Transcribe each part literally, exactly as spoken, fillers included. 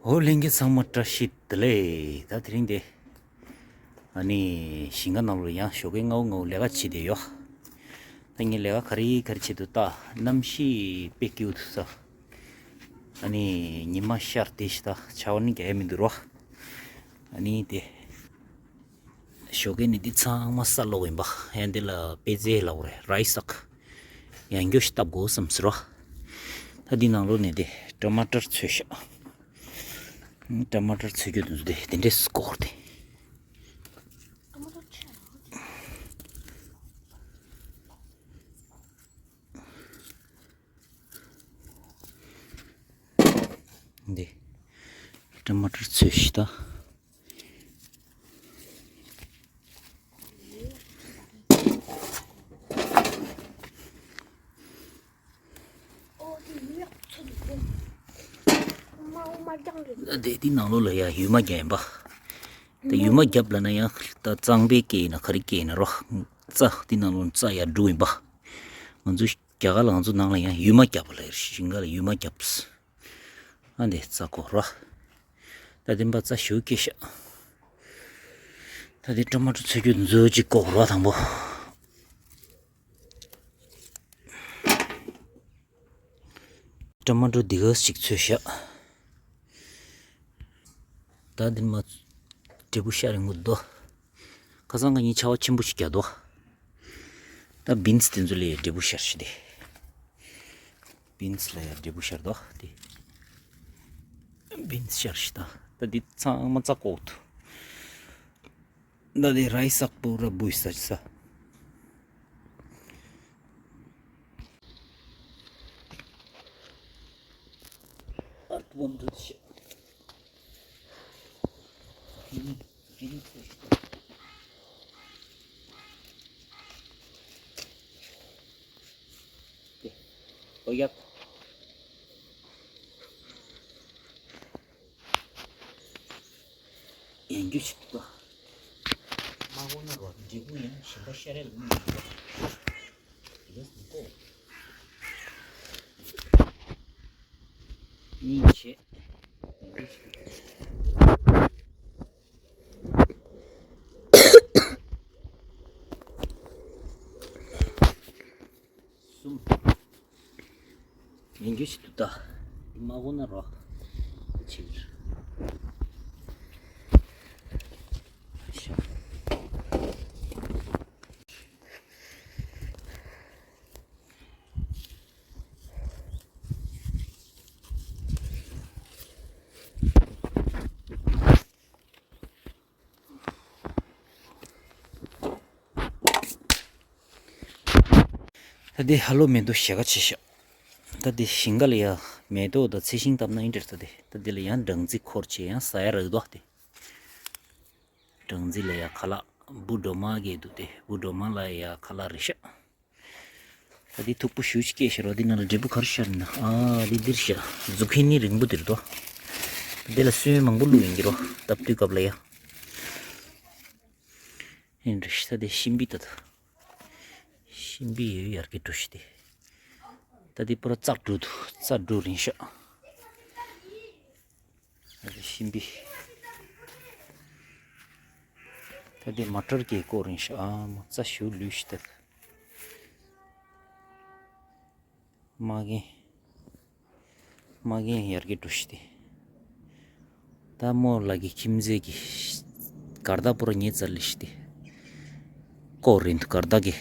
ཨོ་ལྷན་རྒྱས་ཚང་མ་བཀྲ་ཤིས་བདེ་ལེགས། ད་དེ་རིང་དེ་ཨ་ནི་ཞིང་ཁ་ནང་ལ་ཡང་ཞོགས་ཀས་སྔ་བོ་སྔ་བོ་ལས་ཀ་བྱེད་བསྡད་ཡོད། ད་ངས་ལས་ཀ་ག་རེ་ག་རེ་བྱེད་འདུག་ད་གནམ་གཤིས་དཔེ་སྐྱིད་པོ་འདུག་ས། ཨ་ནི་ཉི་མ་ཤར་བསྡད་ཤག་ད་ཆར་པ་ནི་རྒྱག་ཡ་མི་འདུག་རོ། ཨ་ནི་དེ། ཞོགས་ཀས་ནས་འདི་ཚང་མ་ས་སློག་ཡིན་པ། ཡང་འདི་ལ་པད་ཚལ་ལབ་དགོས་རེད། རའི་སག་ཡང་འགྱོ་ཞིག་བཏབ་དགོས་བསམ་ཟེར་བ། ད་འདི་ནང་ལོགས་ནས་དེ་ཊ་མ་ཊར་ཚོས་ཤག་ཊ་མ་ཊར་ཚོས་རྒྱུ་དེ་ཚོ་དེ་དེ་འདྲས་སྐོར་དེ། འདི་ཊ་མ་ཊར་ཚོས་ཤག་ད། དེ་དེ་ནང་ལོགས་ལ་ཡ་ཡུར་མ་བརྒྱབ་ཡིན་པ། དེ་ཡུར་མ་བརྒྱབ་ལབ་ན་ཡང་ད་གཙང་པའི་སྐད་ཡིན་ན་ག་རེ་སྐད་ཡིན་ན་རོ། རྩྭ་དེ་ནང་ལོགས་རྩྭ་ཡར་འགྲོ་ཡིན་པ། ང་ཚོ་རྒྱ་གར་ལ་ང་ཚོ་ནང་ལ་ཡང་ཡུར་མ་བརྒྱབ་པ་ལབ་ཡོད་རེད། ཞིང་ཁ་ལ་ཡུར་མ་བརྒྱབ། ཨ་འདི་རྩྭ་བརྐོ་རོ། ད་འདི་མ་རྩྭ་ཞུ་སྐྱེས་ཤག་ད་འདི་ཊ་མ་ཊར་ཚོས་རྒྱུ་མཛོད་ཅིག་བརྐོ་རོ་དང་པོ། ཊ་མ་ཊར་འདི་ག་ཞིག་ཚོས་ཤག་ད་འདི་མ་འབྲས་བུ་ཤར་ཡོང་གི་འདུག་ཁ་སང་ཁ་ཉིན་ཆར་པ་ཆེན་པོ་ཞིག་བརྒྱབ་འདུག་ད་བིན་སི་དེ་ཚོ་ལ་འབྲས་བུ་ཤར་ཤག་དེ། བིན་སི་ལ་ཡ་འབྲས་བུ་ཤར་འདུག་དེ། བིན་སི་ཤར་ཤག་ད། ད་འདི་ཚང་མ་རྩྭ་བརྐོ་འདུག་ད་དེ་རའི་སག་པུ་ར་འབུ་ས་ས། ཡན་རྒྱུ་ཞིག་འདུག་མ་གོ་ན་རོ་འབྲས་བུ་ཡང་ཞིམ་པ་ཤ་རེ་ལ་མི་ཡོང་། དེ་ག་སུ་གོ་གཉིས་བྱེད། གསུམ། ཡིན་རྒྱུ་ཞིག་འདུག་ད། མ་གོ་ན་རོ། ཕྱིར། ད་འདི་ཧ་ལོ་མེ་ཏོག་ཞེ་ག་ཆེ་ཤག་ད་འདི་ཞིང་ཁ་ལ་ཡ་མེ་ཏོག་དང་ཚལ་ཞིང་བཏབ་ན་ཨིན་དྲ་ད་འདི། ད་འདི་ལ་ཡང་སྦྲང་རྩི་འཁོར་བྱས་ཡང་ཟ་ཡ་རག་འདུག་སྟེ། སྦྲང་རྩི་ལ་ཡ་ཁ་ལག་འབུ་སྒྲོལ་མ་གས་འདུག་སྟེ། འབུ་སྒྲོལ་མ་ལ་ཡ་ཁ་ལག་རེད་ཤག་ད་འདི་མཐུག་པོ་ཞེ་ཅིག་སྐྱེས་ཤག་རོ། འདི་ནང་ལ་འབྲས་བུ་ག་རེ་ཤར་ན། ཨ་འདི་འདིར་ཤག་ཛུ་ཁི་ནི་རིང་པོ་འདིར་འདུག་འདི་ལ་སོན་མང་པོ་བླུགས་ཡིན་གྱི་རོ། བཏབ་དུས་སྐབས་ལ་ཡ། ཨེ་འདྲ་ཤག་ད་དེ་ཤིང་པི་ད་ད། ཤིང་པི་ཡོད་ཡར་གྱི་འགྲོ་ཤི་དེ། ད་དེ་པུ་ར་རྩྭ་འགྲོ་འདུག་རྩྭ་འགྲོ་རིང་ཤག་ད་དེ་ཤིང་པི། ད་དེ་མ་ཊར་གྱི་བརྐོ་རིང་ཤག་ཨ་མ་རྩྭ་ཞུ་ལུས་ཤི་ད། མ་རྒན། མ་རྒན་ཡར་གྱི་འགྲོ་ཤི་དེ། ད་མོ་ལ་གི་ཁྱིམ་མཚེས་ཀྱི་གར་ད་པོ་ར་ཉེ་ཙར་ལི་ཤི་དེ། ཀོ་རིན་དུ་གར་ད་གི།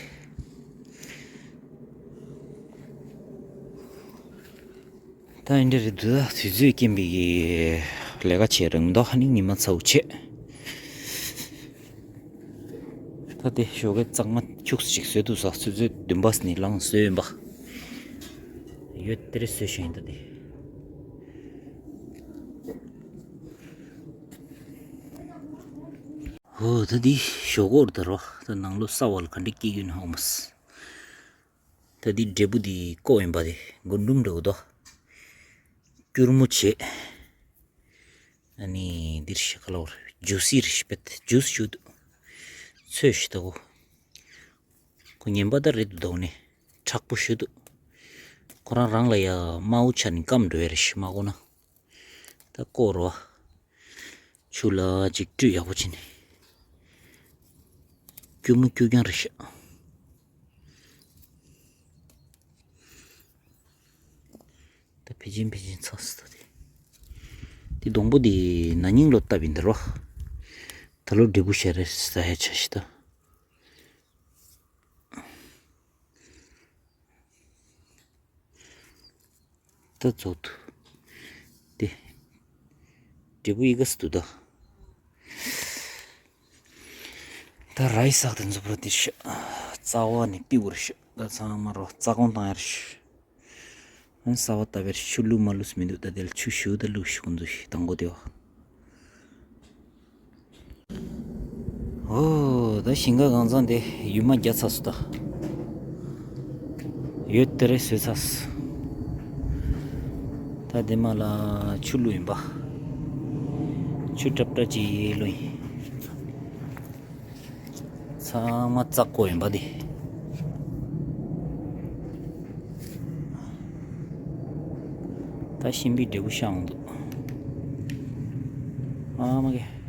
ད་ཨིན་དྲ་རེད་འདུག་དུས་ཚོད་རྐྱེན་པས་ཀྱི་ལས་ཀ་བྱེད་རིང་མདོག་ཧ་ནི་ཉི་མ་ཚ་བོ་བྱེད། ད་དེ་ཞོགས་ཀས་གཙང་མ་ཁྱུགས་ཅིག་བཟོས་འདུག་ས། ཆུ་ཚོད་བདུན་པ་ནས་ལངས་བཟོས་ཡིན་པ། ཡོད་དེ་རེ་བཟོས་ཤིང་ཡིན་ད་དེ། ཧོ་ད་དེ་ཞོགས་ཀོར་ད་རོ། ད་ནང་ལོ་ས་བ་ལ་ག་འདྲ་སྐྱེ་ཡོད་ན་ཧོ་མ་སི། ད་དེ་འབྲས་བུ་དེ་བརྐོ་ཡིན་པ་དེ་རྒུན་འབྲུམ་འདྲ་བོ་དོ། སྐྱུར་མོ་བྱེད། ཨ་ནི་འདིར་ཤི་ཁ་ལོར་ཇུ་སི་རེ་ཤི་པད་ཇུས་ཞུ་དུ། ཚོས་ཤི་ད་གོ། ཁོ་ངན་པ་ད་རེད་འདུག་ནི། མཁྲེགས་པོ་ཞུ་དུ། ཁོ་རང་རང་ལ་ཡ་དམར་པོ་ཆགས་ནི་སྐམ་འགྲོ་ཡ་རེ་ཤི་མ་གོ་ན། ད་ ད་བསྐོར་རོ། ཆུ་ལ་ཅིག་བཀྲུས་ཡག་པོ་བྱས་ནས། སྐྱུར་མོ་སྐྱུར་རྐྱང་རེད་ཤག་ད་ཕལ་ཆེར་ཕལ་ཆེར་ཚར་སོང་ད་དེ། དེ་སྡོང་པོ་དེ་ན་ནིང་ལོ་བཏབ་པ་ཡིན་ད་རོ། ད་ལོ་འབྲས་བུ་ཞལ་རས་ཟ་ཡ་ཆ་ཞིག་ད། ད་རྫོགས་འདུག་དེ། འབྲས་བུ་ཡི་ག་སུ་འདུག་ད། ད་ར་ཡི་ཟག་དེ་ཚོ་པུ་ར་དེ་ཤ། རྩ་བ་ནས་པི་བུར་ཤ། ད་ཚང་མ་རོ་རྩ་དགོང་བཏང་ཡར་ཤ། ཨན་ས་བ་ད་བེར་ཆུ་བླུགས་མ་བླུགས་མི་འདུག་ད་དེ་ལ་ཆུ་ཞུ་ད་བླུགས་ཤ་ཀུན་འདུག་ཤ་དང་པོ་དེ་བ། ཨོ། ད་ཞིང་ཁ་གང་ཚང་དེ་ཡུལ་མ་རྒྱ་ཚ་སུ་ད། ཡོད་དེ་རེ་སོས་ཚ་སུ། ད་དེ་མ་ལ་ཆུ་བླུགས་ཡིན་པ། ཆུ་ཏྲབ་ཏྲ་ཅིག་བླུགས་ཡིན། ཚང་མ་བཙག་གོ་ཡིན་པ་དེ། ད་ཤིང་པའི་འབྲས་བུ་ཤ་འོང་འདུག་ཨ་མ་གེ།